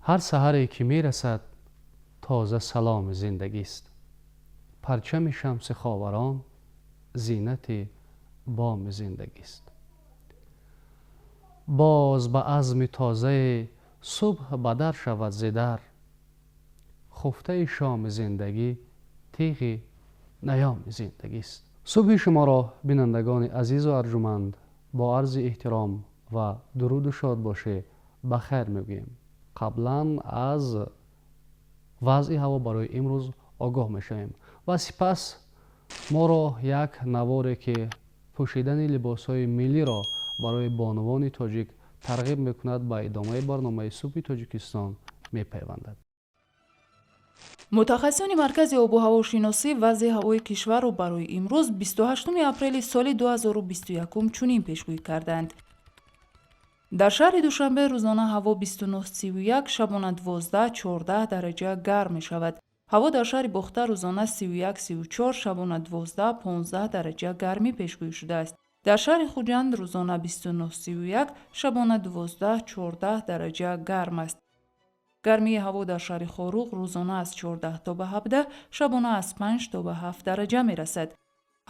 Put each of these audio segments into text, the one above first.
Ҳар саҳаре ки мерасад, тоза саломи зиндагист. Парчами шамси ховарон зинати боми зиндагист. Боз ба азми тозае субҳ ба дар шавад зи дар, хуфтаи шоми зиндагӣ тиғи наёми зиндагист. Субҳи шуморо, бинандагони азизу арҷуманд, бо арзи эҳтиром ва дуруду шодбошӣ ба хайр мегӯем. Қаблан аз вазъи ҳаво барои имрӯз огоҳ мешавем ва сипас моро як наворе, ки пӯшидани либосҳои миллиро барои бонувони тоҷик тарғиб мекунад, ба идомаи барномаи «Субҳи Тоҷикистон» мепайвандад. Мутахассисони Маркази обу ҳавошиносӣ вазъи ҳавои кишварро барои имрӯз, 28 апрели соли 2021, чунин пешгӯӣ карданд. Дар шаҳри Душанбе рӯзона ҳаво 29-31, шабона 12-14 дараҷа гарм мешавад. Ҳаво дар шаҳри Бохтар рӯзона 31-34, шабона 12-15 дараҷа гармӣ пешгӯӣ шудааст. Дар шаҳри Хуҷанд рӯзона 29-31, шабона 12-14 дараҷа гарм аст. Гармии ҳаво дар шаҳри Хоруғ рӯзона аз 14 то ба 17, шабона аз 5 то ба 7 дараҷа мерасад.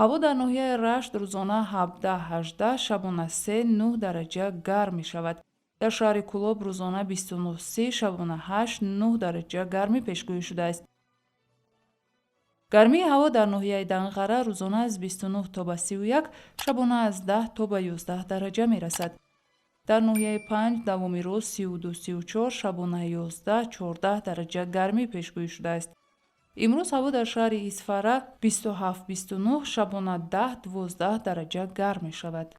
Ҳаво дар ноҳияи Рашт рӯзона 17-18, шабона 3-9 дараҷа гарм мешавад. Дар шаҳри Кӯлоб рӯзона 29-30, шабона 8-9 дараҷа гармӣ пешгӯӣ шудааст. Гармии ҳаво дар ноҳияи Данғара рӯзона аз 29 то ба 31, шабона аз 10 то ба 11 дараҷа мерасад. Дар ноҳияи Панҷ давоми рӯз 32-34, шабона 11-14 дараҷа гармӣ пешгӯӣ шудааст. Имрӯз ҳаво дар шаҳри Исфара 27-29, шабона 10-12 дараҷа гарм мешавад.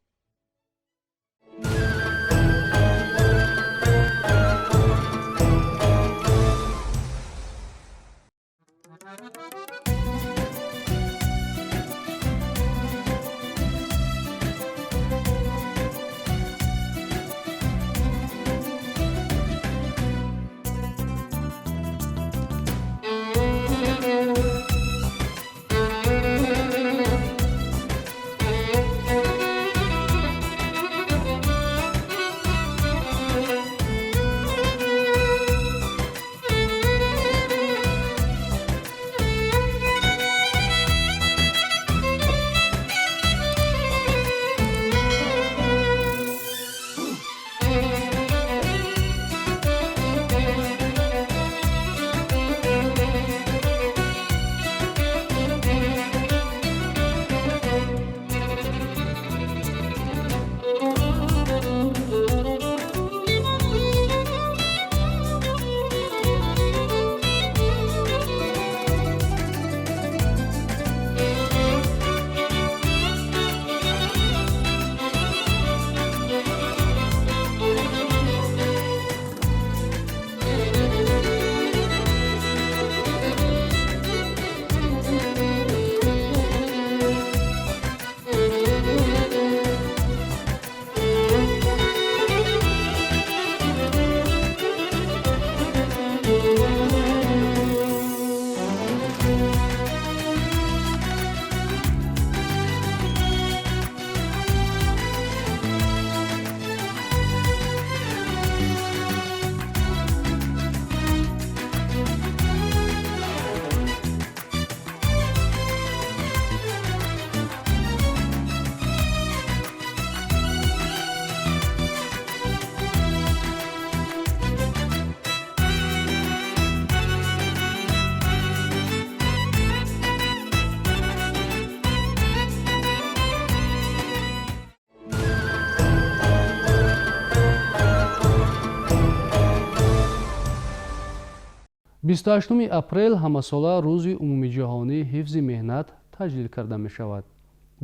28 апрел ҳамасола Рӯзи умумиҷаҳонии ҳифзи меҳнат таҷлил карда мешавад.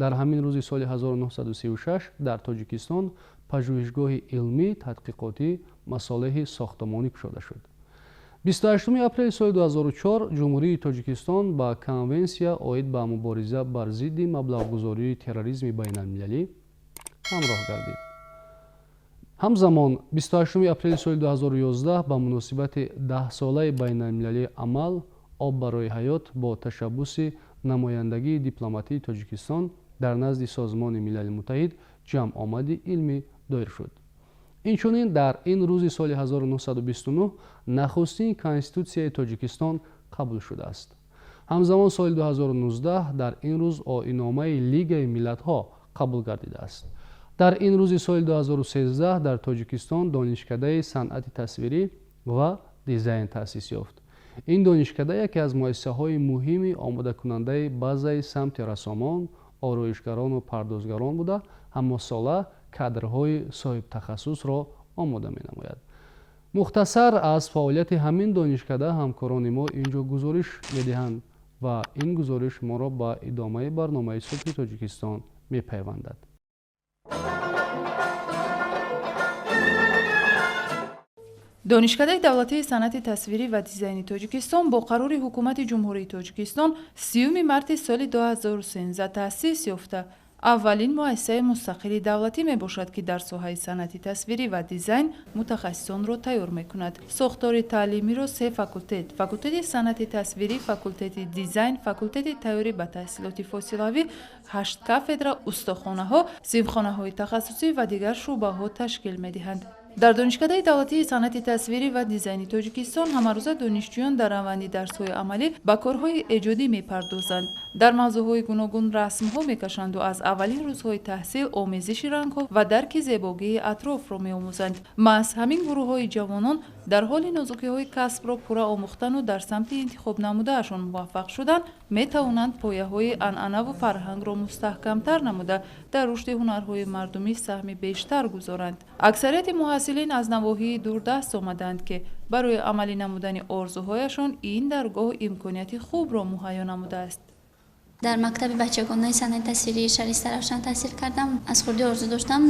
Дар ҳамин рӯзи соли 1936 дар Тоҷикистон пажӯҳишгоҳи илмӣ тадқиқотӣ масолеҳи сохтмонӣ кушода шуд. 28 апрели соли 2004 Ҷумҳурии Тоҷикистон ба Конвенсия оид ба мубориза бар зидди маблағгузории терроризми байналмилалӣ ҳамроҳ гардид. Ҳамзамон 28 апрели соли 2011 ба муносибати 10-солаи байналмилалии амал «Об барои ҳаёт» бо ташаббуси намояндагии дипломатии Тоҷикистон дар назди Созмони Милали Муттаҳид ҷамъомади илмӣ доир шуд. Инчунин дар ин рӯзи соли 1929 нахустин Конститутсияи Тоҷикистон қабул шудааст. Ҳамзамон соли 2019 дар ин рӯз Оинномаи Лигаи миллатҳо қабул гардидааст. Дар ин рӯзи соли 2013 дар Тоҷикистон Донишкадаи санъати тасвирӣ ва дизайн таъсис ёфт. Ин донишкада яке аз муассисаҳои муҳими омодакунандаи базаи самти рассомон, ороишгарону пардозгарон буда, ҳамасола кадрҳои соҳибтахассусро омода менамояд. Мухтасар аз фаъолияти ҳамин донишкада ҳамкорони мо ин ҷо гузориш медиҳанд ва ин гузориш моро ба идомаи барномаи Субҳи Тоҷикистон мепайвандад. Донишкадаи давлатии санъати тасвирӣ ва дизайни Тоҷикистон бо қарори Ҳукумати Ҷумҳурии Тоҷикистон 30 марти соли 2013 таъсис ёфта, аввалин муассисаи мустақили давлатӣ мебошад, ки дар соҳаи санъати тасвирӣ ва дизайн мутахассисонро тайёр мекунад. Сохтори таълимиро се факултет: факултети санъати тасвирӣ, факултети дизайн, факултети тайёрӣ ба таҳсилоти фосилавӣ, ҳашт кафедра, устохонаҳо, синфхонаҳои тахассусӣ ва дигар шӯъбаҳо ташкил медиҳанд. Дар Донишкадаи давлатии санъати тасвирӣ ва дизайни Тоҷикистон ҳамарӯза донишҷӯён дар раванди дарсҳои амалӣ ба корҳои эҷодӣ мепардозанд, дар мавзӯъҳои гуногун расмҳо мекашанду аз аввалин рӯзҳои таҳсил омезиши рангҳо ва дарки зебогии атрофро меомӯзанд. Маҳз ҳамин гурӯҳҳои ҷавонон дар ҳоли нозукиҳои касбро пурра омӯхтану дар самти интихобнамудаашон муваффақ шудан метавонанд пояҳои анъанаву фарҳангро мустаҳкамтар намуда, дар рушди ҳунарҳои мардумӣ саҳми бештар гузоранд. Аксарияти муҳассилин аз навоҳии дурдаст омадаанд, ки барои амалӣ намудани орзуҳояшон ин даргоҳ имконияти хубро муҳайё намудааст. Дар мактаби бачагонаи санъати тасвирии шаҳри Истаравшан таҳсил кардам. Аз хурдӣ орзу доштам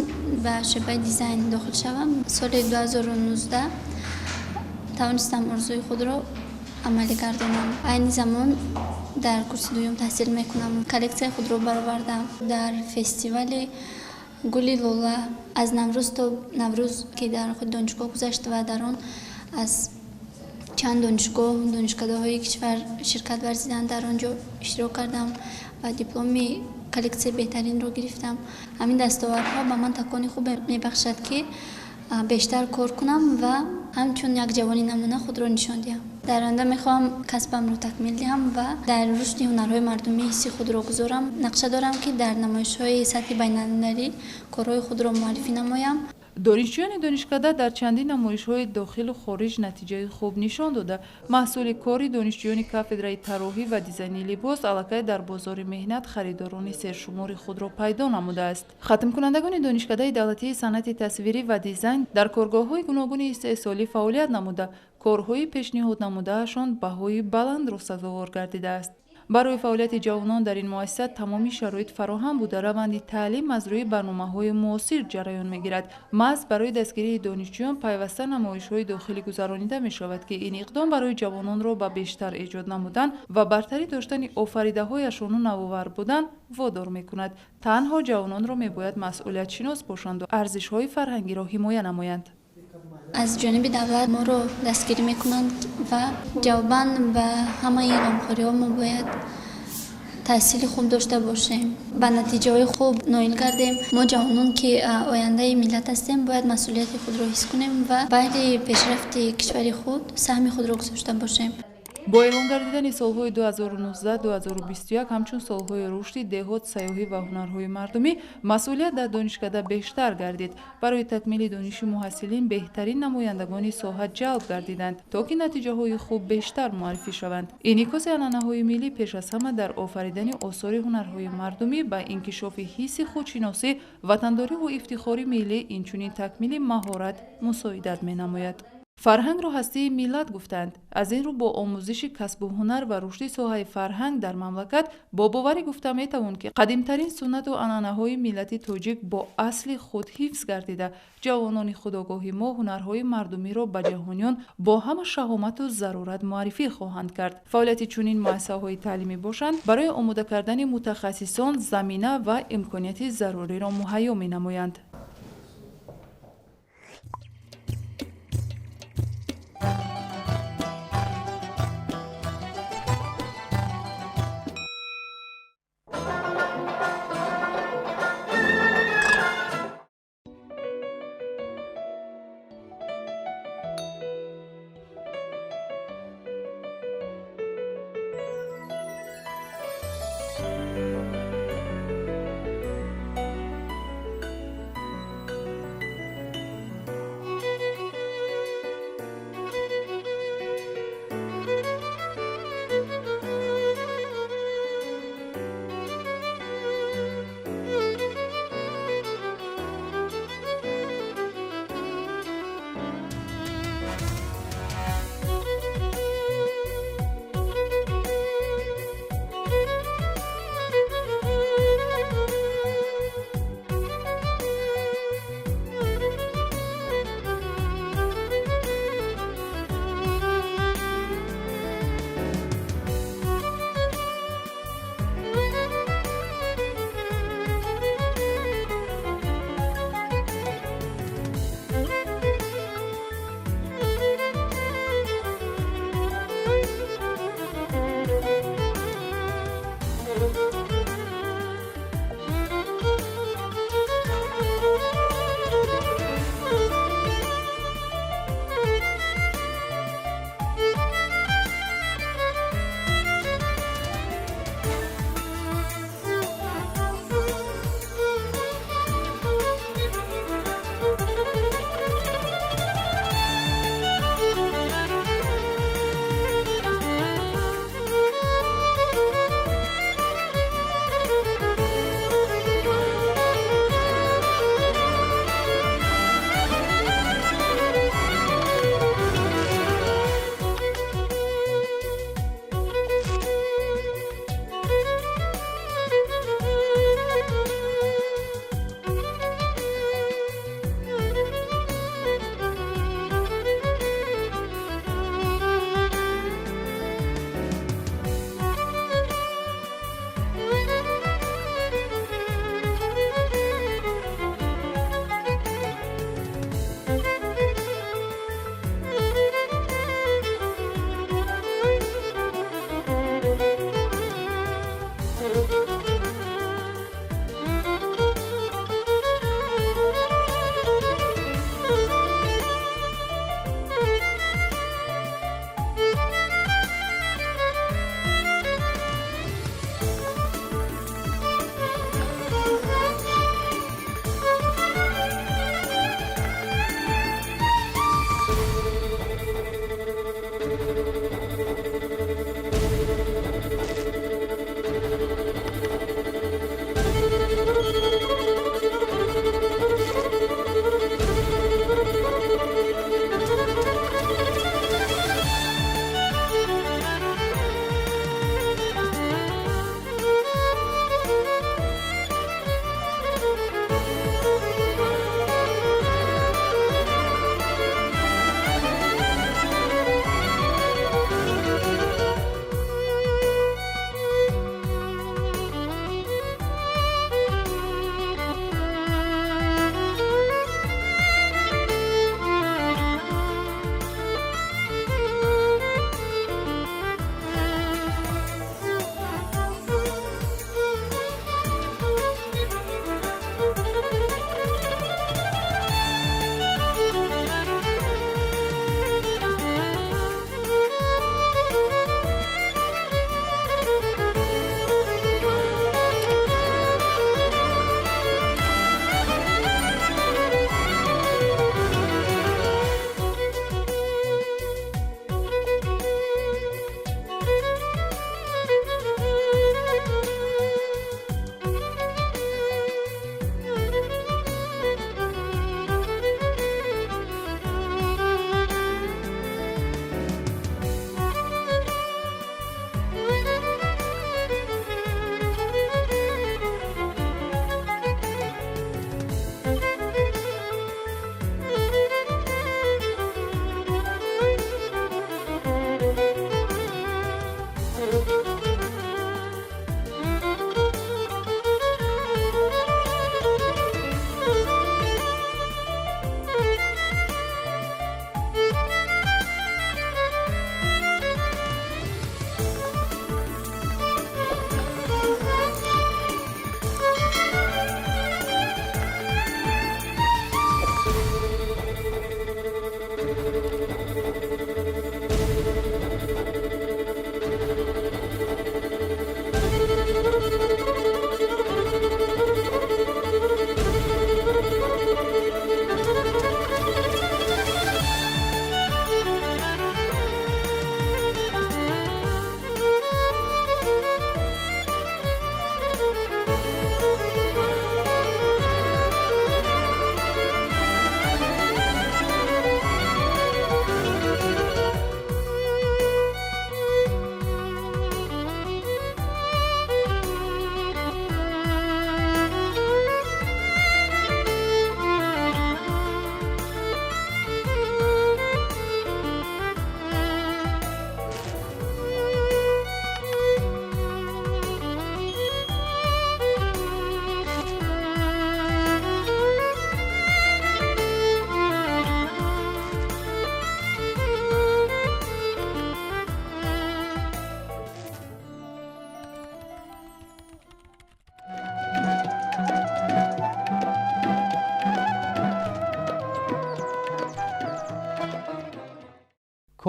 ба шӯъбаи дизайн дохил шавам. Соли 2019 тавонистам орзуи худро амалӣ гардонам. Айни замон дар курси дуюм таҳсил мекунам. Коллексияи худро баровардам. Дар фестивали Гули лола аз Наврӯз то Наврӯз, ки дар худи донишгоҳ гузашт ва дар он аз чанд донишгоҳ, донишкадаҳои кишвар ширкат варзиданд, дар он ҷо иштирок кардам ва дипломи коллексияи беҳтаринро гирифтам. Ҳамин дастовардҳо ба ман такони хубе мебахшад, ки бештар кор кунам ва ҳамчун як ҷавони намуна худро нишон диҳам. Дар оянда мехоҳам касбамро такмил диҳам ва дар рушди ҳунарҳои мардумӣ ҳисси худро гузорам. Нақша дорам, ки дар намоишҳои сатҳи байналмилалӣ корҳои худро муаррифӣ намоям. Донишҷӯёни донишкада дар чандин намоишҳои дохилу хориҷ натиҷаи хуб нишон дода, маҳсули кори донишҷӯёни кафедраи тарроҳӣ ва дизайни либос аллакай дар бозори меҳнат харидорони сершумори худро пайдо намудааст. Хатмкунандагони Донишкадаи давлатии санъати тасвирӣ ва дизайн дар коргоҳҳои гуногуни истеҳсолӣ фаъолият намуда, корҳои пешниҳод намудаашон баҳои баландро сазовор гардидааст. Барои фаъолияти ҷавонон дар ин муассиса тамоми шароит фароҳам буда, раванди таълим аз рӯи барномаҳои муосир ҷараён мегирад. Маҳз барои дастгирии донишҷӯён пайваста намоишҳои дохилӣ гузаронида мешавад, ки ин иқдом барои ҷавононро ба бештар эҷод намудан ва бартарӣ доштани офаридаҳояшону навовар будан водор мекунад. Танҳо ҷавононро мебояд масъулиятшинос бошанду арзишҳои фарҳангиро ҳимоя намоянд. Аз ҷониби давлат моро дастгирӣ мекунанд ва ҷавобан ба ҳамаи ғамхориҳо мо бояд таҳсили хуб дошта бошем, ба натиҷаҳои хуб ноил гардем. Мо ҷавонон, ки ояндаи миллат ҳастем, бояд масъулияти худро ҳис кунем ва баҳри пешрафти кишвари худ саҳми худро гузошта бошем. Бо эълон гардидани солҳои 2019-2021 ҳамчун солҳои рушди деҳот, сайёҳӣ ва ҳунарҳои мардумӣ масъулият дар донишкада бештар гардид. Барои такмили дониши муҳассилин беҳтарин намояндагони соҳа ҷалб гардиданд, то ки натиҷаҳои хуб бештар муаррифӣ шаванд. Инъикоси анъанаҳои миллӣ пеш аз ҳама дар офаридани осори ҳунарҳои мардумӣ ба инкишофи ҳисси худшиносӣ, ватандориву ифтихори миллӣ, инчунин такмили маҳорат мусоидат менамояд. Фарҳангро ҳастии миллат гуфтанд. Аз ин рӯ бо омӯзиши касбу ҳунар ва рушди соҳаи фарҳанг дар мамлакат бо боварӣ гуфта метавон, ки қадимтарин суннату анъанаҳои миллати тоҷик бо асли худ ҳифз гардида, ҷавонони худогоҳи мо ҳунарҳои мардумиро ба ҷаҳониён бо ҳама шаҳомату зарурат муаррифӣ хоҳанд кард. Фаъолияти чунин муассисаҳои таълимӣ бошанд, барои омода кардани мутахассисон замина ва имконияти заруриро муҳайё менамоянд.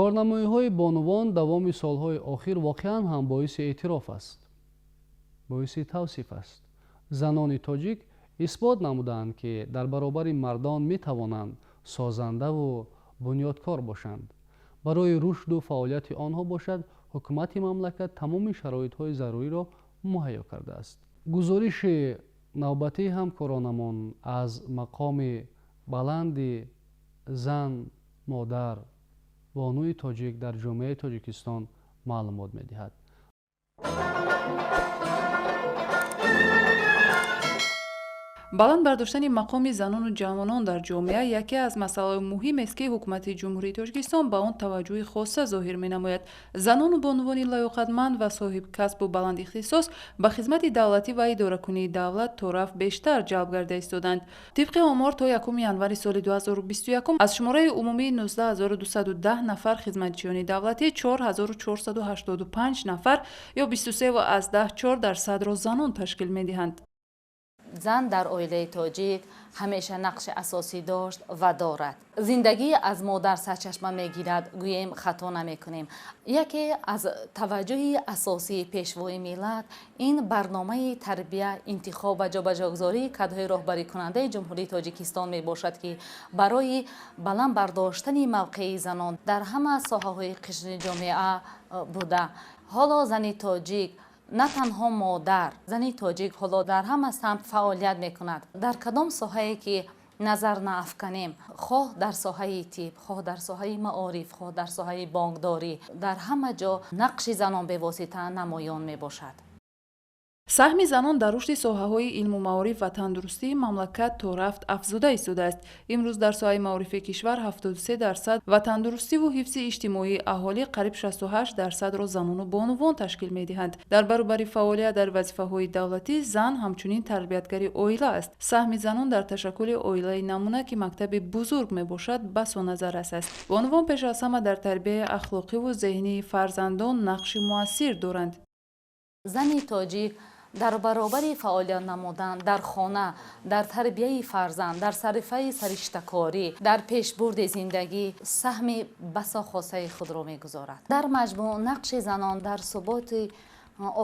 Корнамоиҳои бонувон давоми солҳои охир воқеан ҳам боиси эътироф аст, боиси тавсиф аст. Занони тоҷик исбот намудаанд, ки дар баробари мардон метавонанд созандаву бунёдкор бошанд. Барои рушду фаъолияти онҳо бошад, ҳукумати мамлакат тамоми шароитҳои заруриро муҳайё кардааст. Гузориши навбатии ҳамкоронамон аз мақоми баланди зан, модар, бонуи тоҷик дар ҷомеаи Тоҷикистон маълумот медиҳад. Баланд бардоштани мақоми занону ҷавонон дар ҷомеа яке аз масъалаҳои муҳимест, ки ҳукумати Ҷумҳурии Тоҷикистон ба он таваҷҷӯҳи хоса зоҳир менамояд. Занону бонувони лаёқатманд ва соҳибкасбу баландихтисос ба хизмати давлатӣ ва идоракунии давлат торафт бештар ҷалб гарда истоданд. Тибқи омор, то 1 январи соли 2021 аз шумораи умумии 19210 нафар хизматчиёни давлатӣ 4485 нафар ё 23,4%-ро занон ташкил медиҳанд. Зан дар оилаи тоҷик ҳамеша нақши асосӣ дошт ва дорад. Зиндагӣ аз модар сарчашма мегирад, гӯем хато намекунем. Яке аз таваҷҷӯҳи асосии пешвои миллат ин барномаи тарбия, интихоб ва ҷобаҷогузории кадрҳои роҳбарикунандаи Ҷумҳурии Тоҷикистон мебошад, ки барои баланд бардоштани мавқеи занон дар ҳама соҳаҳои қишри ҷомеа буда. Ҳоло зани тоҷик на танҳо модар, зани тоҷик ҳоло дар ҳама самт фаъолият мекунад. Дар кадом соҳае ки назар наафканем, хоҳ дар соҳаи тиб, хоҳ дар соҳаи маориф, хоҳ дар соҳаи бонкдорӣ, дар ҳама ҷо нақши занон бевосита намоён мебошад. Саҳми занон дар рушди соҳаҳои илму маориф ва тандурустии мамлакат то рафт афзуда истодааст. Имрӯз дар соҳаи маорифи кишвар 73% ва тандурустиву ҳифзи иҷтимоии аҳолӣ қариб 68%-ро занону бонувон ташкил медиҳанд. Дар баробари фаъолият дар вазифаҳои давлатӣ, зан ҳамчунин тарбиятгари оила аст. Саҳми занон дар ташаккули оилаи намуна, ки мактаби бузург мебошад, басо назаррас аст. Бонувон пеш аз ҳама дар тарбияи ахлоқиву зеҳнии фарзандон нақши муассир доранд. Зани тоҷик дар баробари фаъолият намудан дар хона, дар тарбияи фарзанд, дар сарифаи сариштакорӣ, дар пешбурди зиндагӣ саҳми басо хосаи худро мегузорад. Дар маҷмӯъ нақши занон дар суботи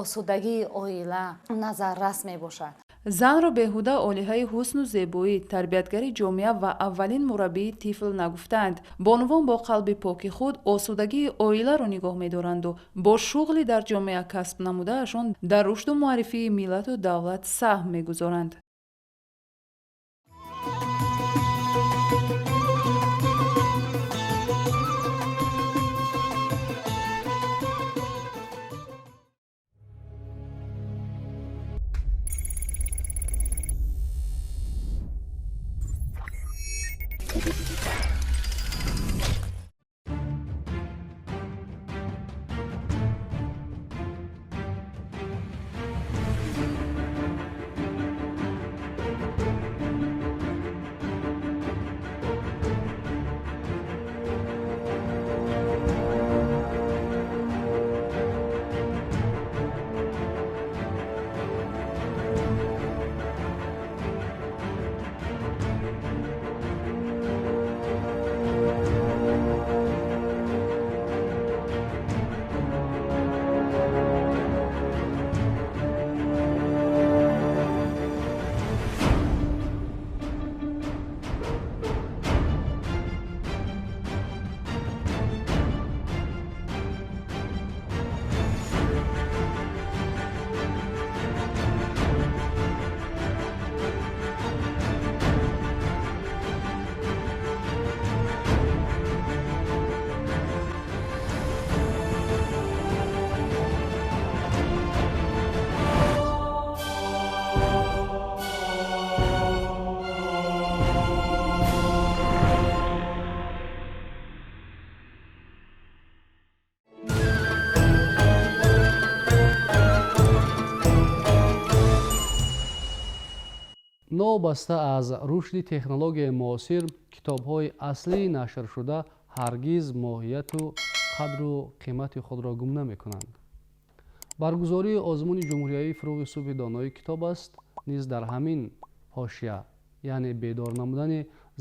осудагии оила назаррас мебошад. Занро беҳуда олиҳаи ҳусну зебоӣ, тарбиятгари ҷомеа ва аввалин мураббии тифл нагуфтаанд. Бонувон бо қалби поки худ осудагии оиларо нигоҳ медоранду бо шуғли дар ҷомеа касб намудаашон дар рушду муаррифии миллату давлат саҳм мегузоранд. Новобаста аз рушди технологияи муосир, китобҳои аслии нашршуда ҳаргиз моҳияту қадру қимати худро гум намекунанд. Баргузории озмуни ҷумҳуриявии «Фурӯғи субҳи донои китоб аст» низ дар ҳамин ҳошия, яъне бедор намудани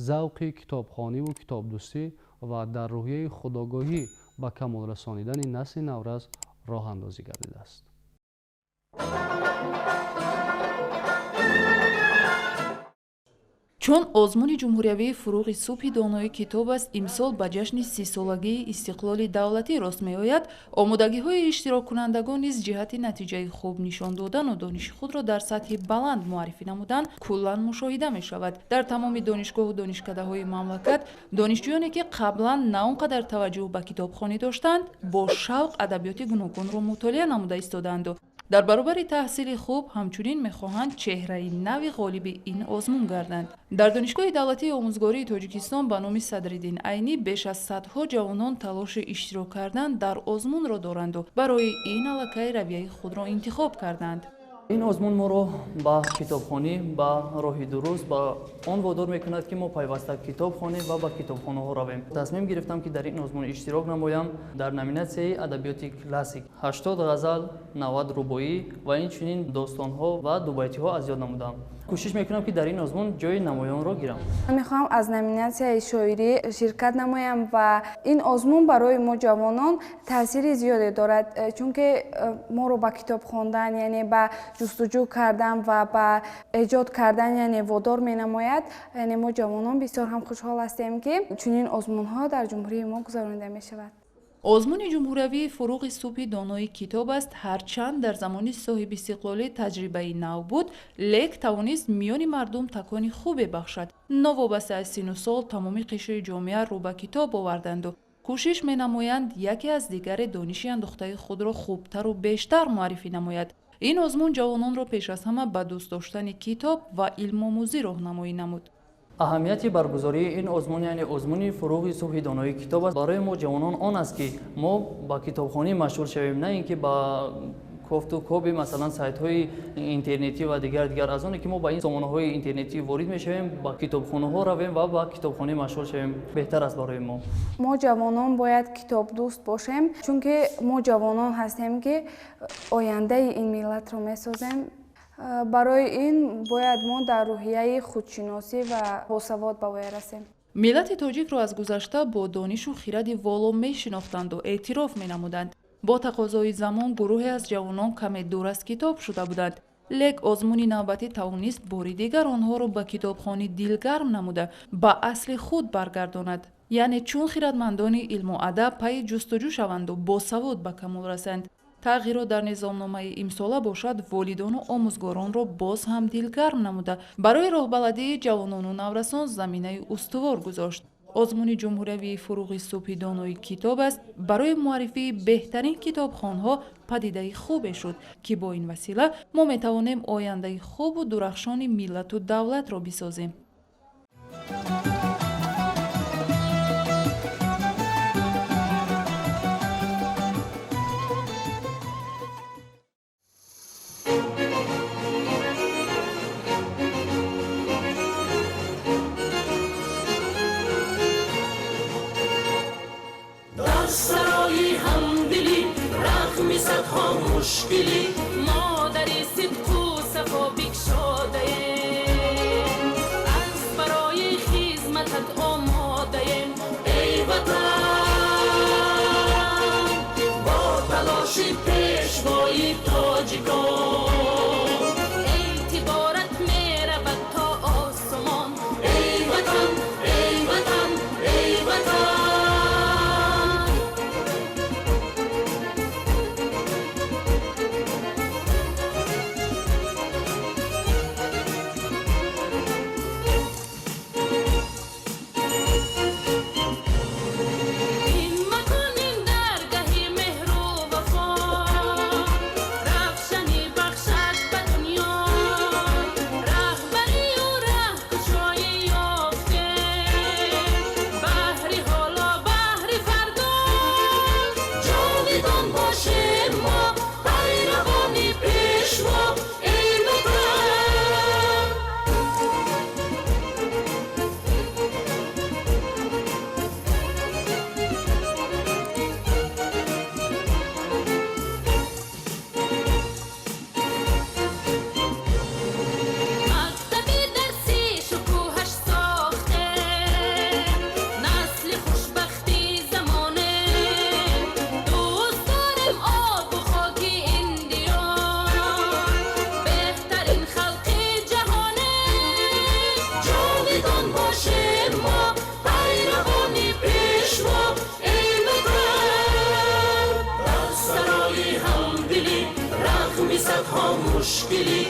завқи китобхониву китобдӯстӣ ва дар рӯҳияи худогоҳӣ ба камол расонидани насли наврас роҳандозӣ гардидааст. Чун озмуни ҷумҳуриявии «Фурӯғи субҳи донои китоб аст» имсол ба ҷашни 30-солагии истиқлоли давлатӣ рост меояд, омодагиҳои иштироккунандагон низ ҷиҳати натиҷаи хуб нишон додану дониши худро дар сатҳи баланд муаррифӣ намудан куллан мушоҳида мешавад. Дар тамоми донишгоҳу донишкадаҳои мамлакат донишҷӯёне, ки қаблан на он қадар таваҷҷӯҳ ба китобхонӣ доштанд, бо шавқ адабиёти гуногунро мутолиа намуда истодаанду дар баробари таҳсили хуб ҳамчунин мехоҳанд чеҳраи нави ғолиби ин озмун гарданд. Дар Донишгоҳи давлатии омӯзгории Тоҷикистон ба номи Садриддин Айнӣ беш аз садҳо ҷавонон талоши иштирок кардан дар озмунро доранду барои ин аллакай равияи худро интихоб карданд. Ин озмун моро ба китобхонӣ, ба роҳи дуруст, ба он водор мекунад, ки мо пайваста китоб хонем ва ба китобхонаҳо равем. Тасмим гирифтам, ки дар ин озмун иштирок намоям. Дар номинатсияи адабиёти классик 80 ғазал, 90 рубоӣ ва инчунин достонҳо ва дубайтиҳо аз ёд намудам. Кӯшиш мекунам, ки дар ин озмун ҷои намоёнро гирам. Мехоҳам аз номинатсияи шоирӣ ширкат намоям ва ин озмун барои мо ҷавонон таъсири зиёде дорад, чунки моро ба китоб хондан, яъне ба ҷустуҷӯ кардан ва ба эҷод кардан, яъне водор менамояд. Яъне мо ҷавонон бисёр ҳам хушҳол ҳастем, ки чунин озмунҳо дар ҷумҳурии мо гузаронида мешавад. Озмуни ҷумҳуриявии «Фурӯғи субҳи донои китоб аст» ҳарчанд дар замони соҳибистиқлолӣ таҷрибаи нав буд, лек тавонист миёни мардум такони хубе бахшад. Новобаста аз сину сол, тамоми қишри ҷомеа рӯ ба китоб оварданду кӯшиш менамоянд, яке аз дигаре дониши андохтаи худро хубтару бештар муаррифӣ намояд. Ин озмун ҷавононро пеш аз ҳама ба дӯст доштани китоб ва илмомӯзӣ роҳнамоӣ намуд. Аҳамияти баргузории ин озмун, яъне озмуни «Фурӯғи субҳи донои китоб аст», барои мо ҷавонон он аст, ки мо ба китобхонӣ машғул шавем, на ин ки ба кофту коби, масалан, сайтҳои интернетӣ ва дигар дигар. Аз оне ки мо ба ин сомонаҳои интернетӣ ворид мешавем, ба китобхонаҳо равем ва ба китобхонӣ машғул шавем, беҳтар аст барои мо. Мо ҷавонон бояд китобдӯст бошем, чунки мо ҷавонон ҳастем, ки ояндаи ин миллатро месозем. Барои ин бояд мо дар рӯҳияи худшиносӣ ва босавод ба воя расем. Миллати тоҷикро аз гузашта бо донишу хиради воло мешинохтанду эътироф менамуданд. Бо тақозои замон гурӯҳе аз ҷавонон каме дур аз китоб шуда буданд, лек озмуни навбатӣ тавонист бори дигар онҳоро ба китобхонӣ дилгарм намуда, ба асли худ баргардонад, яъне чун хиратмандони илму адаб пайи ҷустуҷӯ шаванду босавод ба камол расанд. Тағйирот дар низомномаи имсола бошад, волидону омӯзгоронро боз ҳам дилгарм намуда, барои роҳбаладии ҷавонону наврасон заминаи устувор гузошт. Озмуни ҷумҳуриявии «Фурӯғи субҳи донои китоб аст» барои муаррифии беҳтарин китобхонҳо падидаи хубе шуд, ки бо ин васила мо метавонем ояндаи хубу дурахшони миллату давлатро бисозем. Мушкилӣ модари сидқу сафо бикшодаем, аз барои хизматат омодаем. Эй Ватан, бо талоши пешвои тоҷикон эътиборат меравад то осмон. Эй Ватан, эй Ватан, эй Ватан. Ин макон, ин даргаҳи меҳру вафо, равшани бахт. Мушкилӣ.